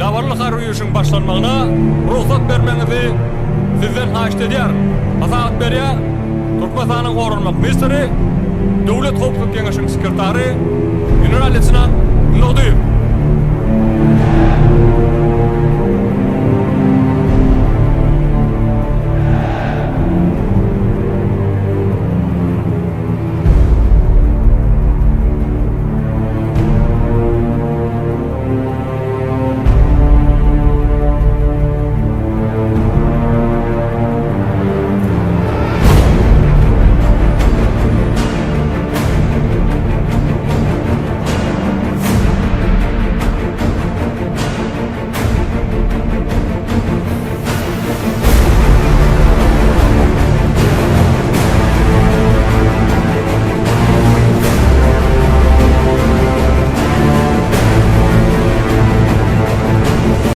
Dabaraly harby ýörişiň başlanmagyna rugsat bermegiňizi Sizden haýyşt edýärin. Hasabat berýär Türkmenistanyň Goranmak ministri, Döwlet howpsuzlyk geňeşiniň sekretary, general-leýtenant Nurdyýew.